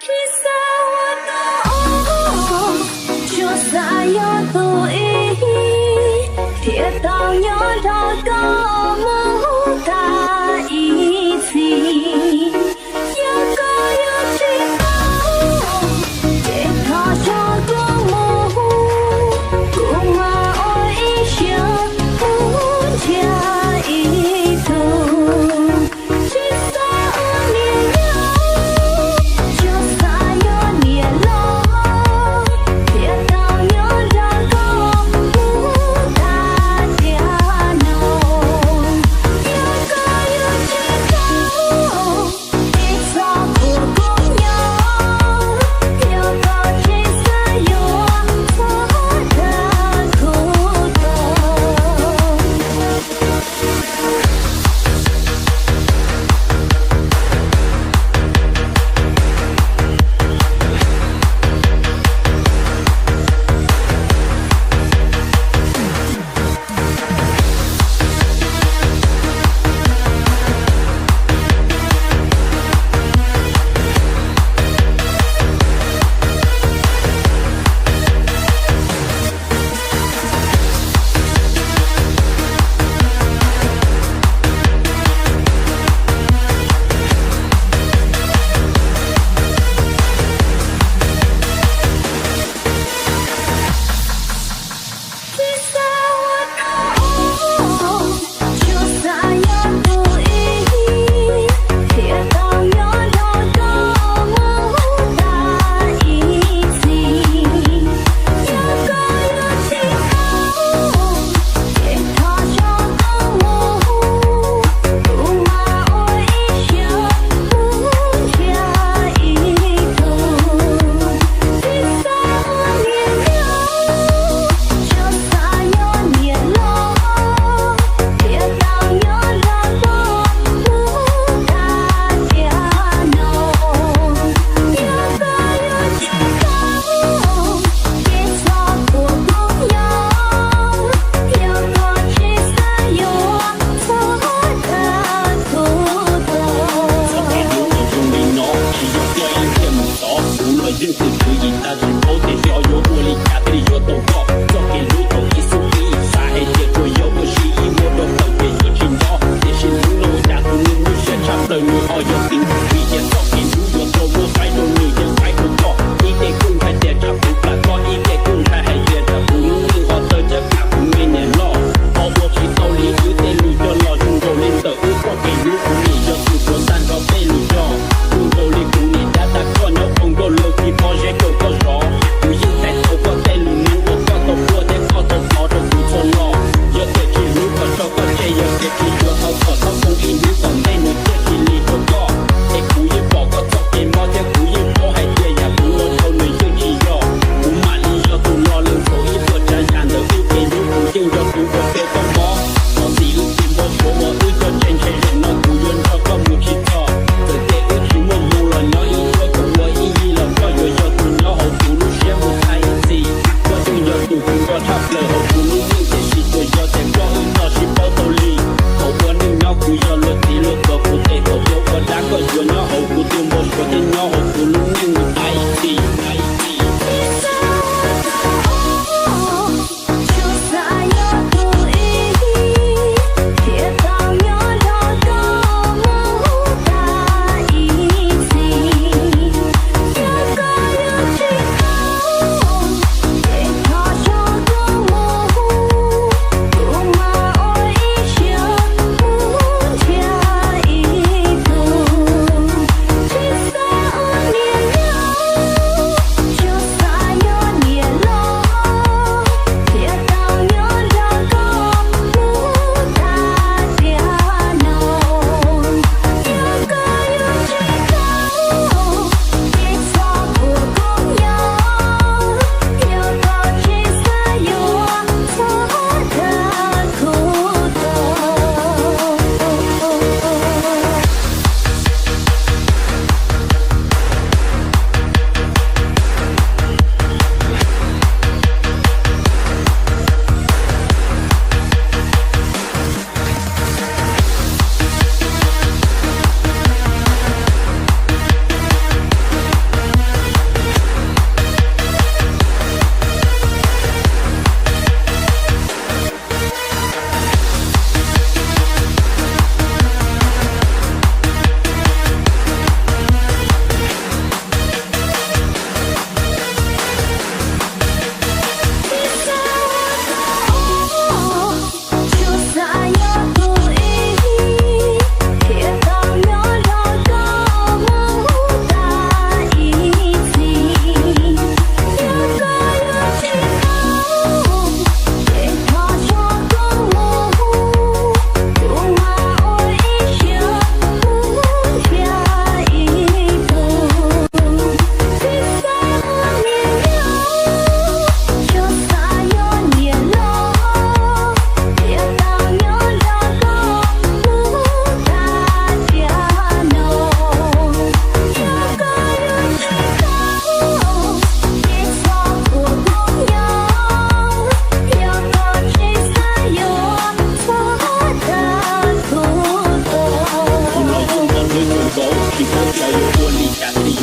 Tsis xav ua tau ob, tsuas xav yuav tus ib, thiaj tau nyob nrog koj mus tag ib txhis. Yog koj yuav tsis tau, ces thov tso kuv mus, kuv mam ua ib siab mus nrhiav ib tug. Tsis xav ua niam yau, tsuas xav yuav niam laus, thiaj tau nyob nrog koj mus tag tiam no. Yog koj yuav tsis tau, ib txhob khuam kuv nyob, yog koj tsis xav yuav, txhob dag kuv tau. Kuv los yeej txwm tswv yim tag tsis paub tias xyov yuav ua li cas thiaj li yuav tau koj. Txoj kev hlub thaum ib xub ib xav hais tias tsuas yog ua si ib muag rau thaum ces yuav tsis nto, tiam sis hnub no cas kuv nws lub siab tshaj plaws nws ho yog kev ntxub vim tias txoj kev hlub yuav tau muab faib rau nws yeej faib rau koj. Ib ce kuj ntshai tias tsam kuv plam koj, ib ce kuj ntshai hais tias tsam kuv lub neej ho tawg tsam kuv me niam loj ho ua tsis tau li wb tej lus coj los zoo nkaus li ntawm wb txoj kev hlub. Kuv nim yog tus tuav tag nrho tej lus coj zoo nkaus li kuv niam dab tag koj nyob ua nkauj laug tsis pom zeb rau koj zov. Kuv yeej hais tau koj tej lus neeg uas koj tau quaj thiab koj tau hnov rau kuv txhua lo. Yog tias tsis hlub kom tso koj tseg, yog tias tsis yuav tau kom txhob poob ib hnub tom ntej nws thiaj tsis lig rau koj. Es kuv yeej pom koj txoj kev mob thiab kuv yeej paub hais tias yam kuv ua rau nws yeej tsis yog. Kuv mam li yog tus lo lwm thaum ib puas tsav yam ntawm wb kev hlub, kuv yeej yog tus uas rau koj mob. Thov txim wb tsis npau suav uas wb cov tseem ntshe zaum no kuv yuav nrog koj mus tsis txog. Txawm tias wb tsis muaj hmoo los nyob ib suab kuv ua ib yig los koj yuav yog tus nyob hauv kuv lub siab mus tag ib txhis. Koj yeej yog tus kuv nco tshaj plaws hauv kuv lub neej, tiam sis tsuas yog tias koj wb noj sib paub tau li. Thaum ua neej nyob kuv yog luag txiv luag tuav kuv tes, thaum yuav ua dab koj yuav nyob hauv kuv tus npau suav thiab nyob hauv kuv lub neej mus tag ib txhis.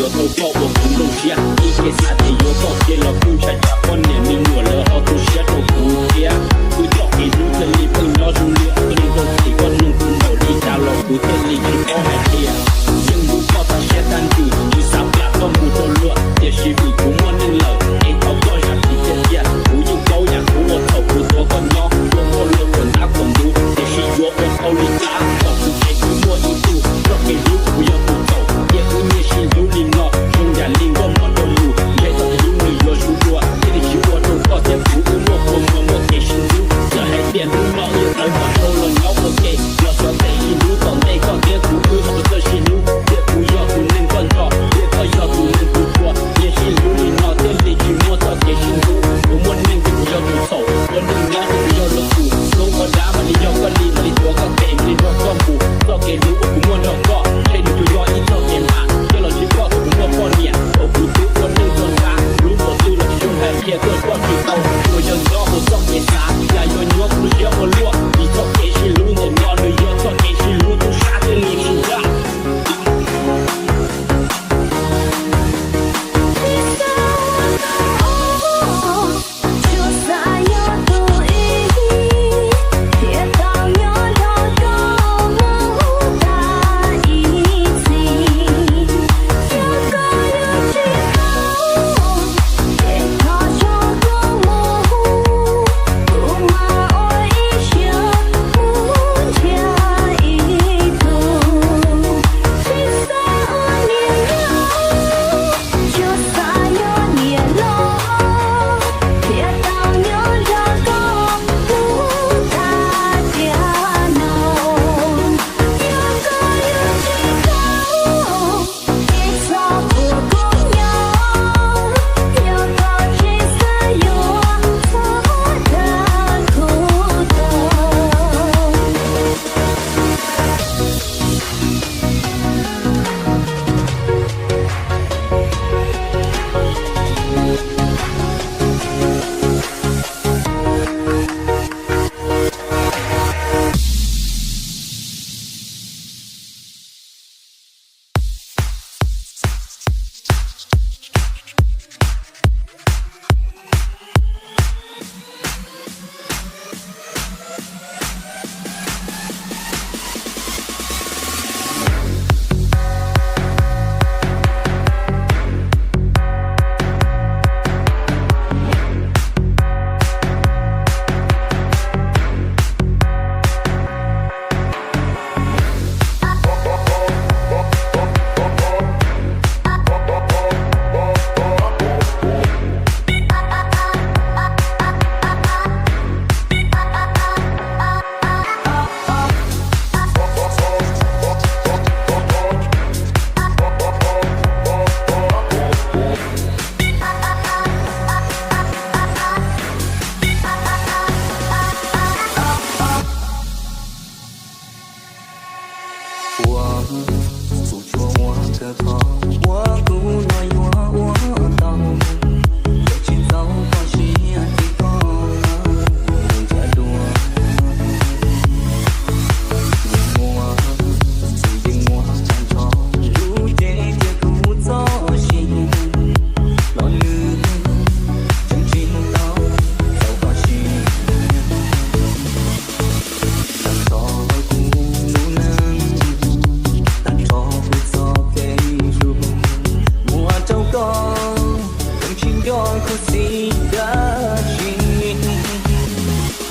Tau koj ua kuv nplooj siab, ib txhia xav tias yuav koj kiag los kuj ntshai tsam poj niam me nyuam lawv ho tu siab rau kuv thiab. Kuv coj kev hlub thiaj li pheej nyob zoo li ua neej rau tim koj nug kuv npaum li cas los kuv thiaj li tsis paub hais tias. Yeej hlub koj tag siab tag ntsws, tsis xav plam koj mus rau luag, tiam sis vim kuv muaj neej lawm es thov koj zam txim tiag tiag. Kuv yeej paub yam kuv ua txhaum, kuv tuav koj nyob ua muaj luag kom ntab kom ntub, tiam sis yuav ua tau li cas thaum kuv ces kuv muaj ib tug txoj kev hlub kuv yog tus txhaum. Cia wb niaj sib hlub li no zoo yam li nkauj mog rau yus, ntshe txoj kev hlub nws yuav zoo dua, thiaj li tsis ua rau koj thiab kuv wb muaj kua muag muaj kev sib hlub. Txawm hais tias hnub no wb yuav tawv npam rau los nyob ua ke, los xyov tej sib hlub tom ntej koj thiab kuv wb ho puas txawj sib hlub. Cia kuv yog tus neeg koj nco, cia koj yog tus neeg kuv tshua, niaj sib hlub li no thiaj li tsis muaj txoj kev sib hlub. Kuv muaj neej ces kuv yog tus txhaum, ua neej nyob ces kuv yog luag tus hlub. Koj dab mam li yog koj li, mam li tuav koj tes, mam li nrog koj mus. Txoj kev hlub uas kuv muaj nrog koj, ntshe nws tsuas yog ib txoj kev npam, cia los ntsib koj thaum kuv muaj poj niam, thaum kuv twb ua neej txog tshav. Hlub npaum twg los tsis zoo hais, qhia tuaj koj tsis tau, tsuas yog nyob hauv txoj kev xav, yam yuav nyuab kuv lub siab ua luaj. Vim txoj kev sib hlub ntawm no nws yog txoj kev sib hlub tub sab thiaj li tsis ncaj. Ua, kuv tsuas ua kawg qhov uas kuv los yuav ua tau, yuav tsis txaus koj siab txij koj ncav dua. Muaj, kuv yeej muaj tag nrho lub cev tias kuv txoj sia los nws tseem tsis tau txaus koj siab. Tag nrho kuv lub neej, tag nrho kuv txoj kev hlub, muab rau koj, yeej tsis nco kuv xim dab tsi.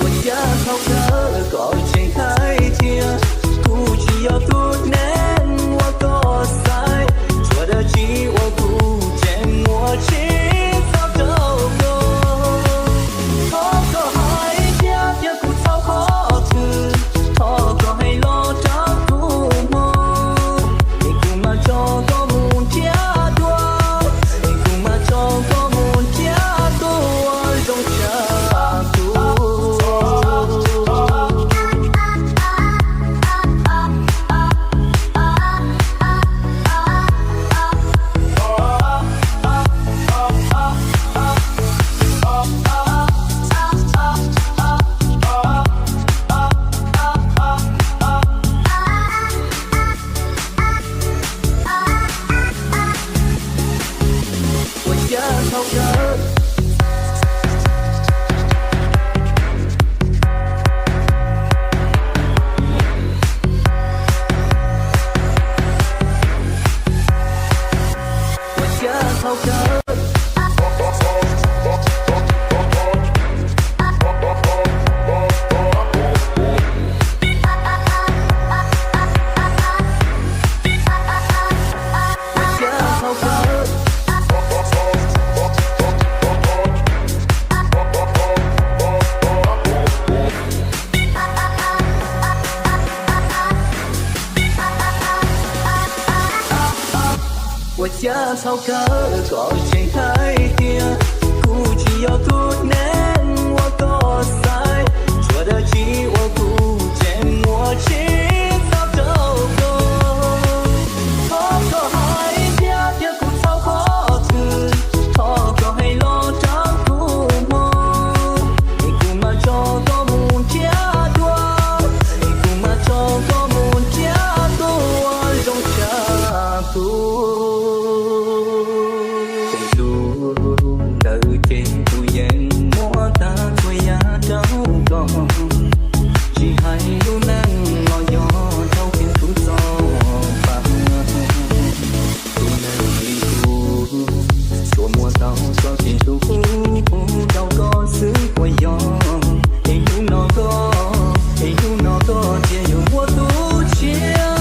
Ua cas thaum kawg koj tseem hais tias kuv tsis yog tus neeg uas koj xaiv, tsuas dab tsi uas kuv tseem muaj tsis txog rau koj. Thov koj hais tias tias kuv txhaum qhov twg, thov koj hais los rau kuv mloog, es kuv mam tso koj mus nrhiav dua, es kuv mam tso koj mus nrhiav tus uas Txhob kawm kom tseem hais tias kuv tsis yog tus neeg uas koj xaiv, tsuas dab tsi uas kuv tseem muaj tsis txaus rau koj. Thov koj hais thiab tias kuv txhob qhov twg, thov koj hais los rau kuv mloog, es kuv mam tso koj mus nrhiav dua, es kuv mam tso koj mus nrhiav tus uas zoo tshaj kuv. Tej lus ntawd ces kuv yeej muab tag txhua yam rau koj, tsis hais lub neej los yog rau kiag kuv txoj paj. Tus neeg li kuv tsuas muaj tau txoj kev hlub pub rau koj xwb puas yog? Es hnub no koj, es hnub no koj cia yuav muab tus tshiab.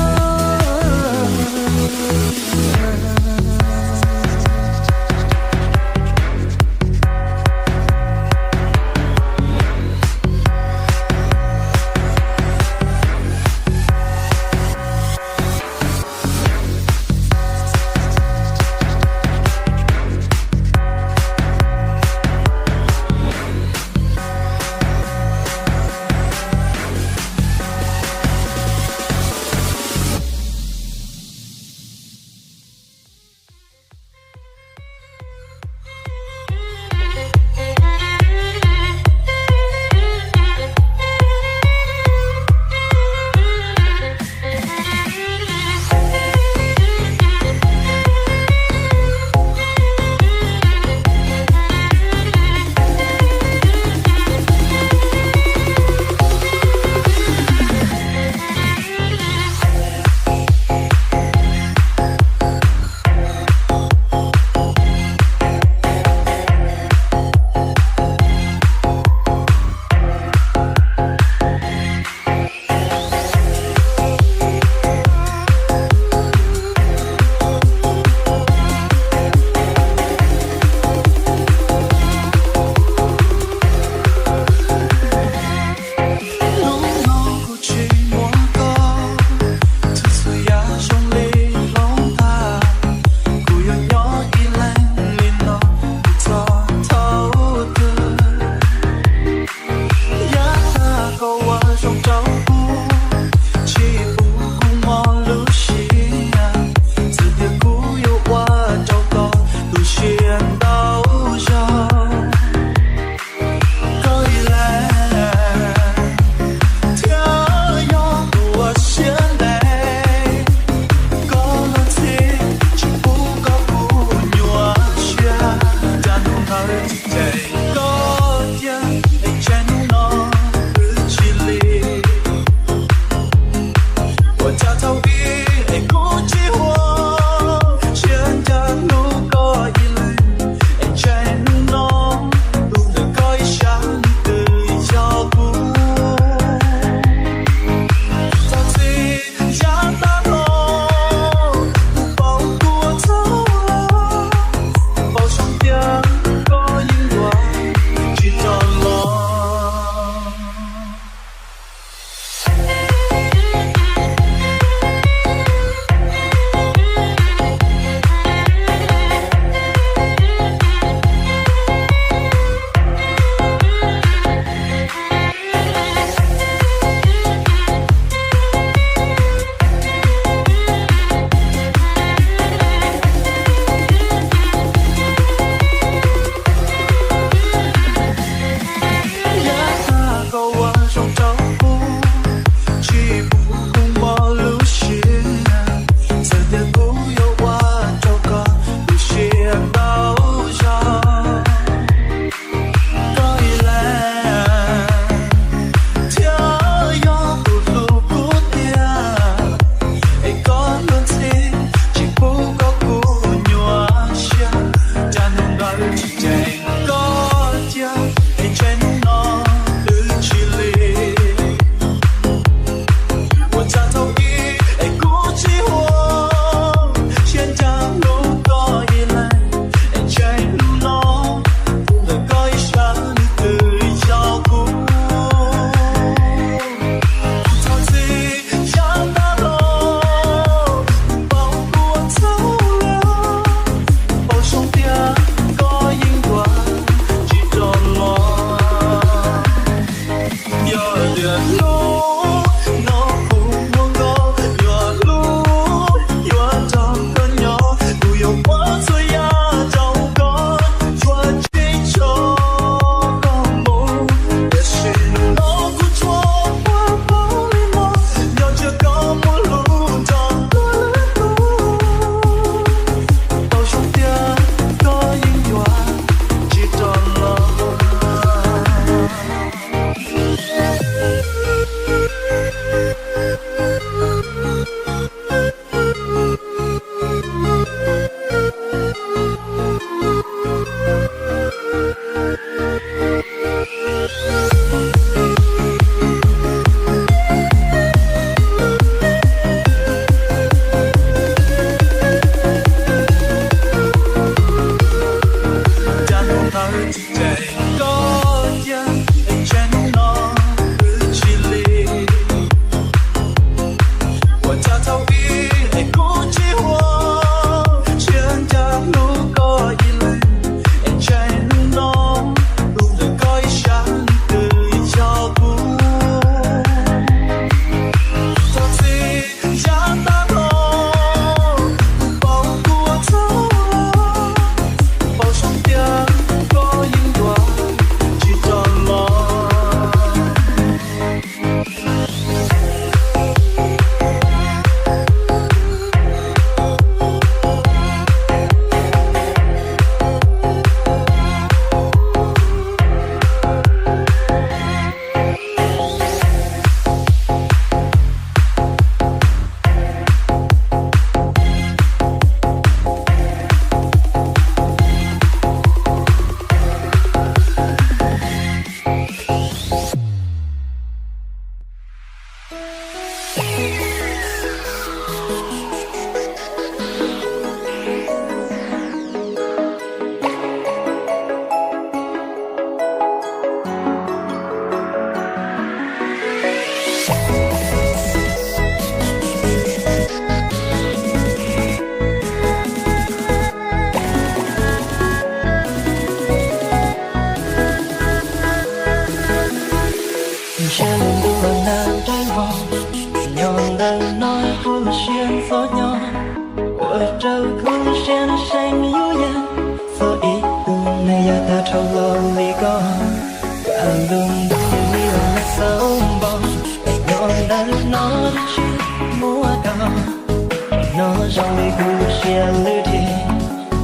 Tiag lwm dhia,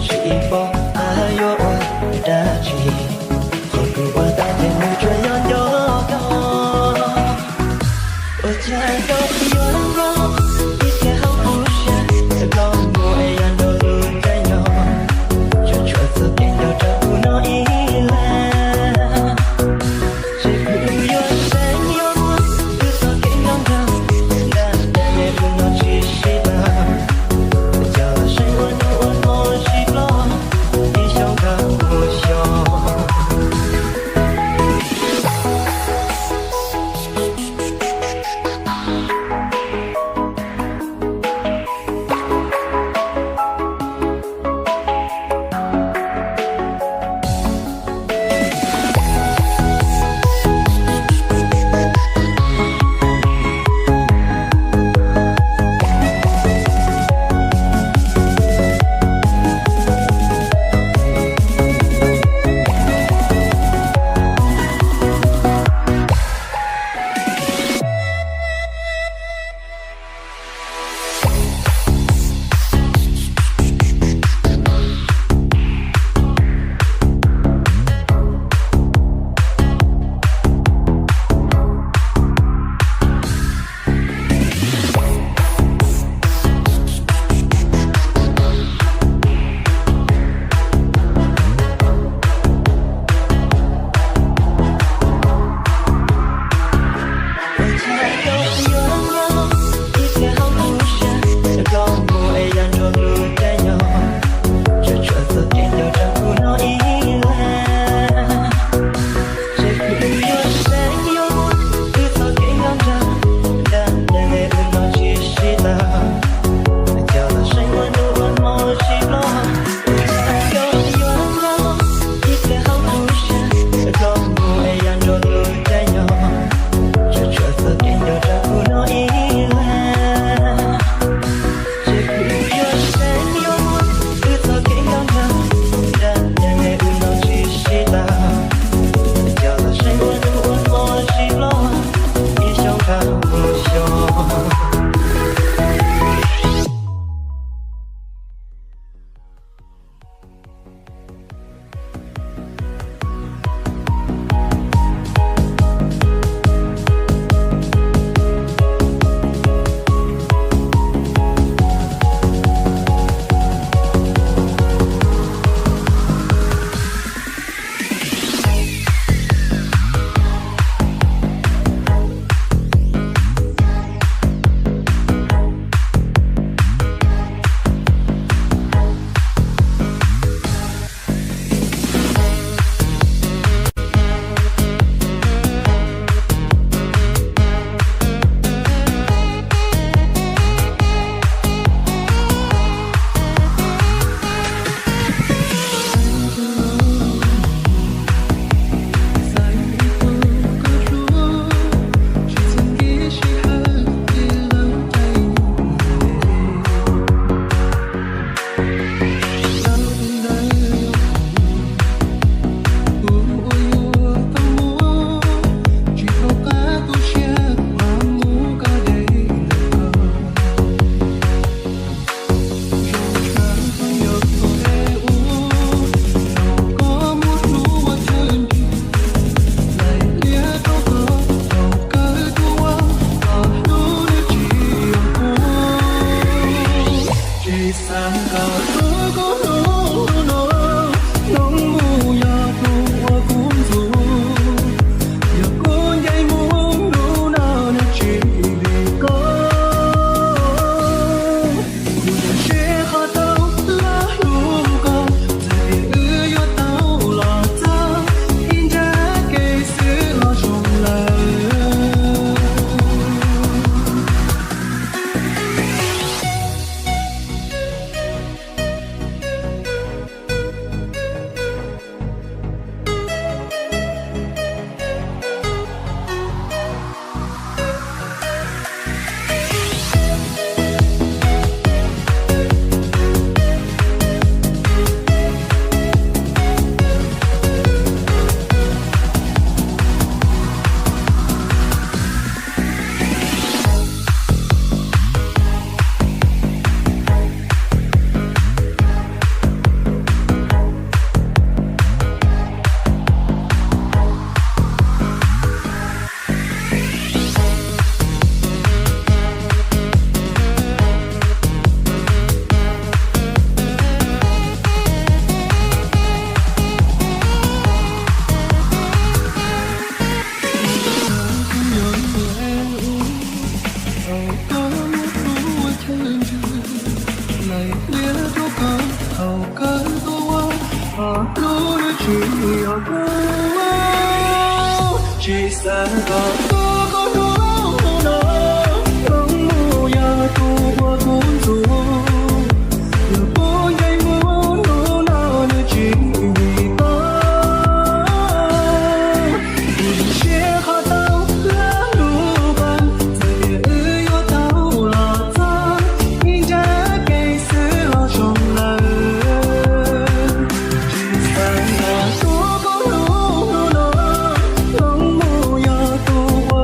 tsis paub yuav ua dab tsi, qhov kuv ua tau ces nws tsuas yog nco koj. Ua cas koj yuav nplooj ib txhia hauv kuv siab, txog koj muag es yog nrog lub caij nyoog, tsuas tshuav txoj kev nco rau kuv no ib leeg. Ces kuv yuav xeeb yuav muab kuv txoj kev nco nco, nag hmo me hnub no tsis sib pab, coj los seev ua hnub ua hmo sib ploj, ib xyoos tau mus xyoo. Xav kom tus koj hlub hnub no, hloov mus yog tus uas kuv ntxub. Yog kuv ntsej muag hnub no nws tsis vim koj. Kuv siab qhov tau lab lub pas, txawm tias wb yuav tau los txog ib nrab kev xwb los zoo lawm. Tsis xav kom tus koj hlub hnub no, hloov mus yog tus uas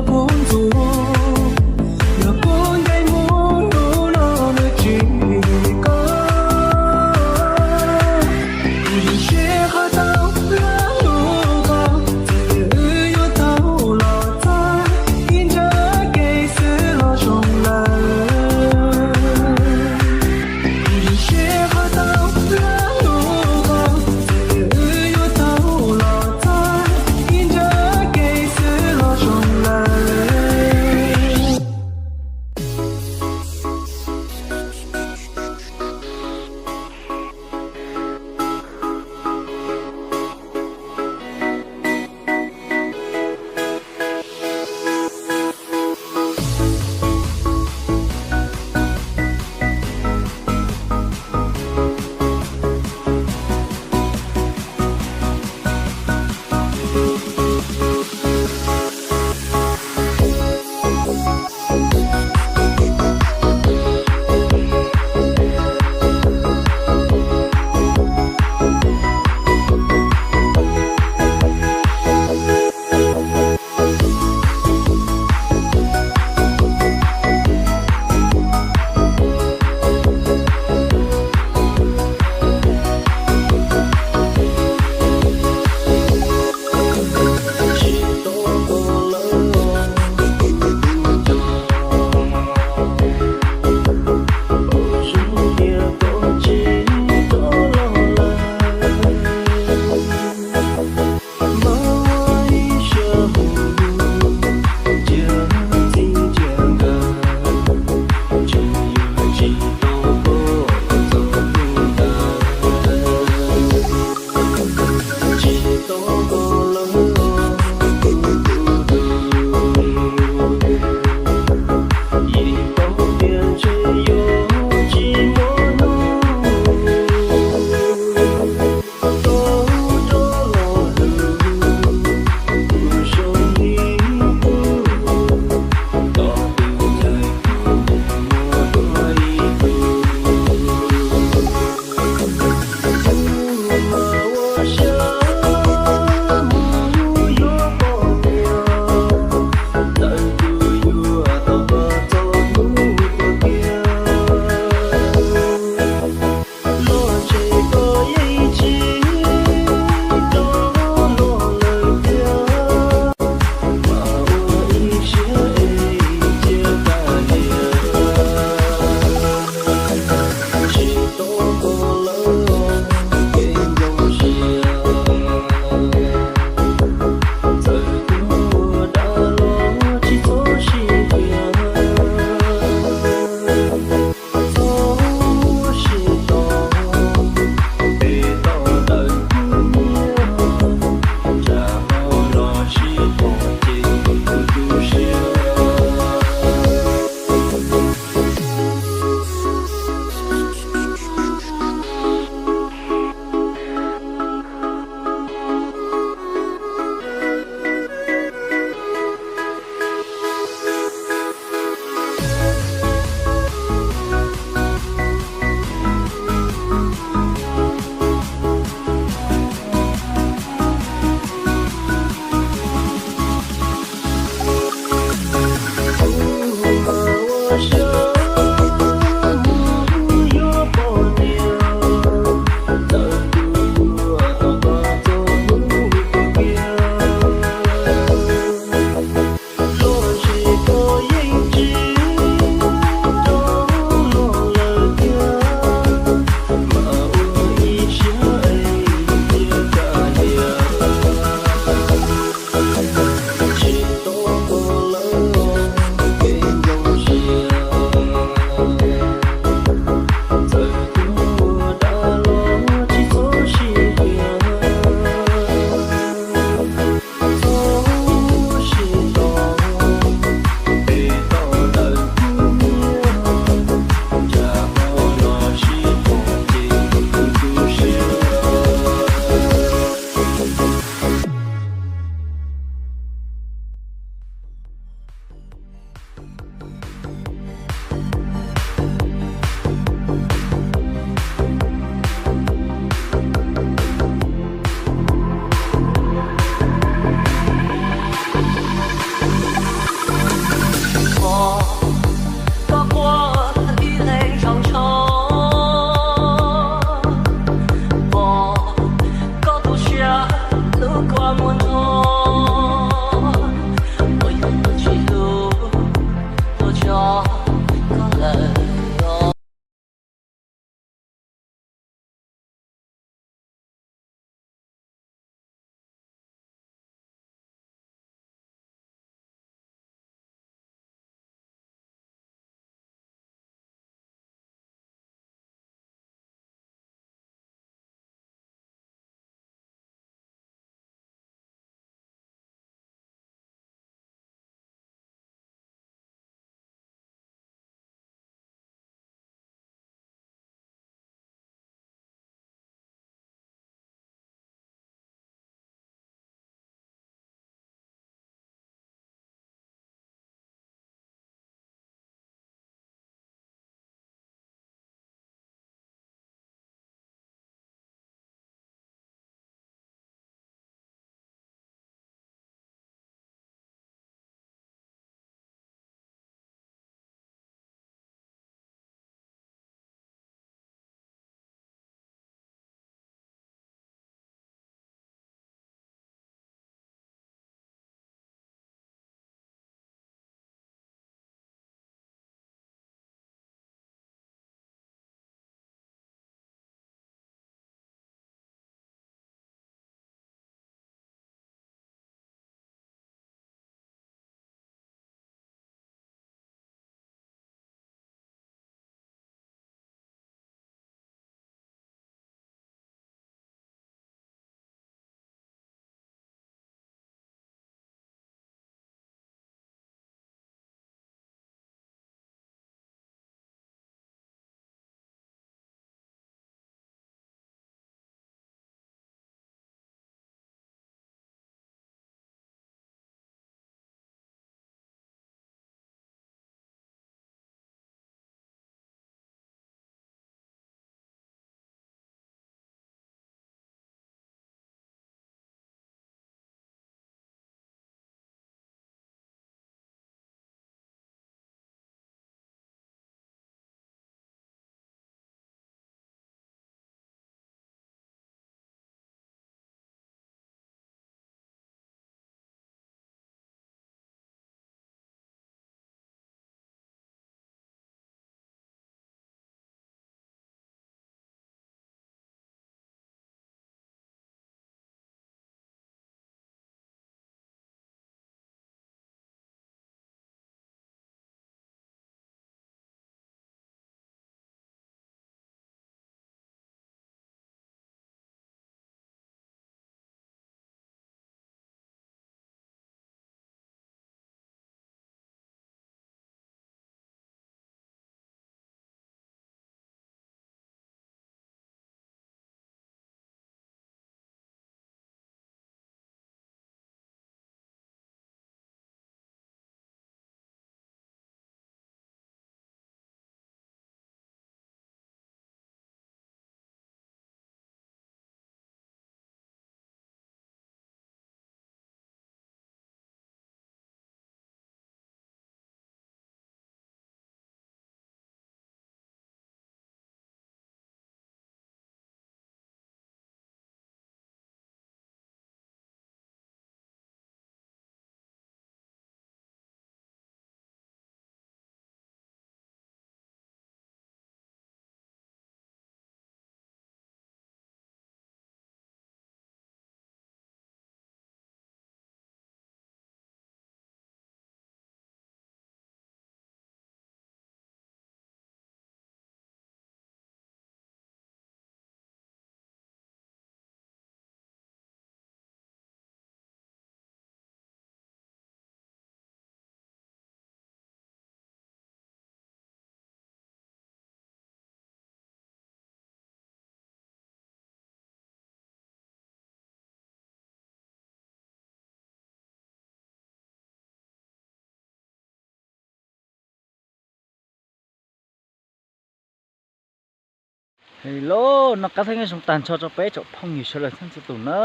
Hello, noj qab thiab nyob zoo tag nrho rau peb tsoom phooj ywg sawv daws txhua txhua tus na.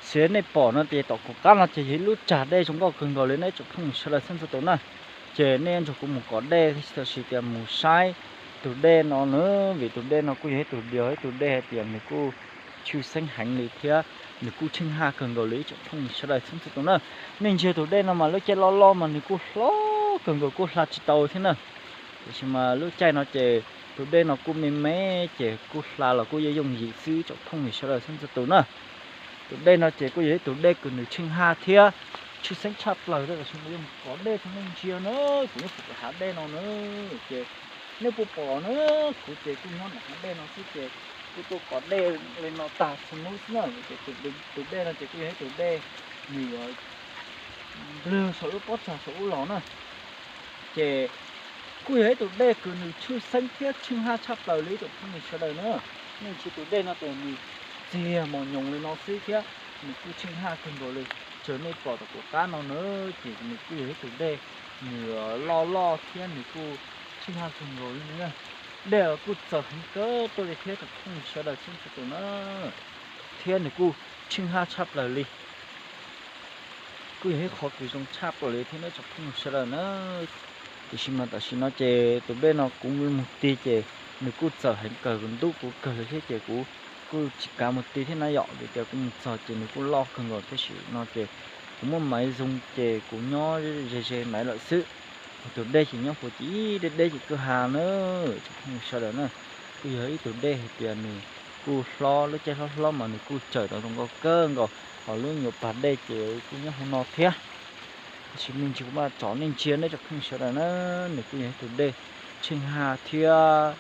Xws nej pom no ces tom kuv qab no ces yog ib lub tsag dej zoo nkauj kawg nkaus li na tsoom phooj ywg sawv daws txhua txhua tus na. Ces nej nrog kuv mus kov dej thiab tsis tau sis tias mus saib tus dej no na, vim tus dej no kuj yog ib tug diav ib tug dej hais tias nws kuj tshwj xeeb heev li thiab nws kuj tsheej haj kawg nkaus li ib tsoom phooj ywg sawv daws txhua txhua tus na. Nej ntsia tus dej no mas lub caij loj loj mas nws kuj hlob kawg nkaus kuj hla tsis tau thiab na. Tiam sis mas lub caij no ces tus dej no kuj me me ces kuj hla los kuj yooj yooj yim xwb tsoom phooj ywg sawv daws txhua txhua tus na. Tus dej no ces kuj yog ib tug dej kws nws tsheej haj thiab tshwj xeeb tshaj plaws thiab tam sim no yuav mus kov dej rau nej ntsia na, kuv nyob puag tom hav dej no na. Ces nej puas pom na, kuv ces kuj nyob ntawm hav dej no xwb ces kuj tuaj kov dej li no tag txhua hnub xwb na. Ces tus dej no ces kuj yog ib tug dej nws yuav nplawg saum lub pob tsag saum ub los na. Ces kuj yog ib tug dej kws nws tshwj xeeb thiab tsheej haj tshaj plaws li ib tsoom phooj ywg sawv daws na. Nej ntsia tus dej no ces nws txiag mos nyoos li no xwb thiab nws kuj tsheej haj kawg nkaus li. Txawm nej pom tom kuv qab no na, ces nws kuj yog ib tug dej nws loj loj thiab nws kuj tsheej haj kawg nkaus li. Dej los kuj txaws heev kawg tuaj li thiab tsoom phooj ywg sawv daws txhua txhua tus na, thiab nws kuj tsheej haj tshaj plaws li. Kuj yog ib qho kws zoo tshaj plaws li thiab na tsoom phooj ywg sawv daws na. Tiam sis mas tam sim no ces tus dej no kuv mus tig ces nws kuj txaws heev kawg, kuv ntub kuv kawg li thiab ces kuv kuj tsis kav mus tig thiab na yom, vim tias kuv mus txog ces nws kuj loj kawg nkaus tab sis no ces kuv muaj maiv zoo ces kuv nyob ze ze maiv lawm xwb. Tus dej ces nyob puag tim deb deb tim kwj ha na, tsoom phooj ywg sawv daws na. Kuj yog ib tug dej hais tias nws kuj hlob, lub caij hlob hlob mas nws kuj tsawm tau zoo nkauj kawg nkaus, ho lub nyuam pas dej ces kuj nyob hauv no thiab. Tab sis me ntsis kuv mam tsom nej ntsia na tsoom phooj ywg sawv daws na, nws kuj yog ib tug dej tsheej haj thiab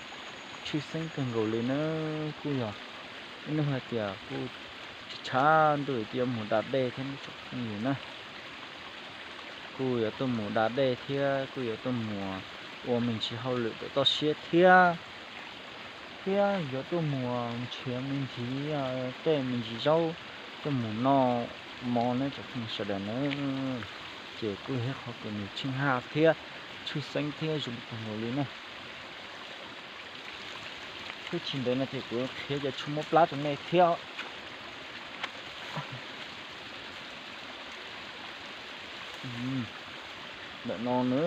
tshwj xeeb kawg nkaus li na. Kuj yog ib hnub hais tias kuj tshav ntuj twb yuav mus da dej thiab tsoom phooj ywg na. Kuj yuav tuaj mus da dej thiab kuj yuav tuaj mus ua me ntsis hauj lwm tau toj siab thiab, thiab yuav tuaj mus nrhiav me ntsis tej me ntsis zaub tuaj mus noj mov na tsoom phooj ywg sawv daws na. Ces kuj yog ib qho kws nws tsheej haj thiab tshwj xeeb thiab zoo kawg nkaus li na. Thiab tsis ntev no ces kuv qhia cov tshuaj mob plab rau nej thiab. Ntawm no na,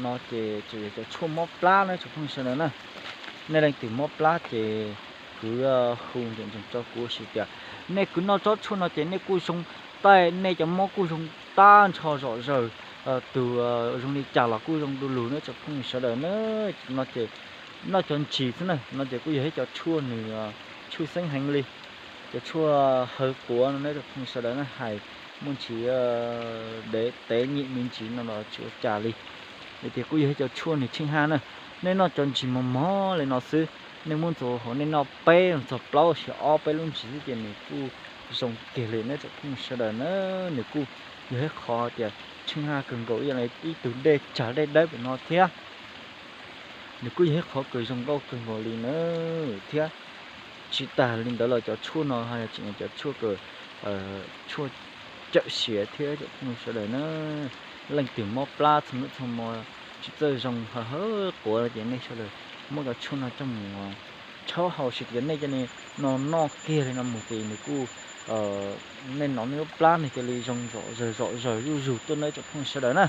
no ces tseem yog cov tshuaj mob plab na tsoom phooj ywg sawv daws na. Nej leej twg mob plab ces kwv hu ntseem ntsees rau kuv hais tias nej kwv noj tsob tshuaj no ces nej kuj zoo, taij nej cov mob kuj zoo tag nrho zom zaws, tus zoo li cas los kuj zoo du lug na tsoom phooj ywg sawv daws na. No ces noj cov ntsis xwb na, no ces kuj yog ib cov tshuaj nws tshwj xeeb heev li. Cov tshuaj haw quav no na tsoom phooj ywg sawv daws na, hais muaj ntsis dev tev nyem me ntsis no los tsis ua cas li. Vim tias kuj yog ib cov tshuaj nws tsheej haj na. Nej noj cov ntsis mos mos li no xwb, nej muab ntxuav hauv nej noj peb txog plaub sis ob peb lub ntsis xwb ces nws kuj zoo kiag li na tsoom phooj ywg sawv daws na. Nws kuj yog ib qho tias tsheej haj kawg nkaus ib yam li ib tug dej tsag dej dawb pem no thiab. Nws kuj yog ib qho kws zoo nkauj kawg nkaus li na. Thiab tsis tas li ntawd los cov tshuaj no ho yog tseem cov tshuaj kws tshuaj cawm siav thiab tsoom phooj ywg sawv daws na. Leej twg mob plab txhua hnub txhua hmo tsis txawj zoo haw quav no ces nej sawv daws muab cov tshuaj no coj mus tshaub haus sis tias nej coj li no noj kiag li no mus ces nws kuj, nej nov nej lub plab nws cia li zoo zom zaws zom zaws zuj zus tuaj na tsoom phooj ywg sawv daws na.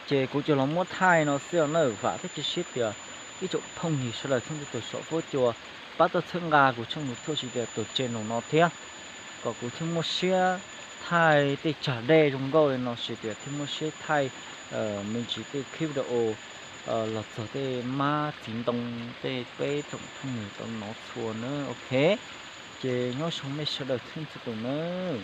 Ces kuv coj los muab thaij no xwb os na, vam thiab cia siab tias ib tsoom phooj ywg sawv daws txhua tus saum fuab cua pab tuaj txhawb nqa kuv tshooj YouTube sis tias tus channel no thiab, kom kuv thiaj muaj siab thaij tej tsag dej zoo nkauj li no sis tias thiaj muaj siab thaij me ntsis tej clip video los txog tej mab txiv ntoo tej peb tsoom phooj ywg tau nov txhua na. Ok, ces nyob zoo nej sawv daws txhua txhua tus nawb.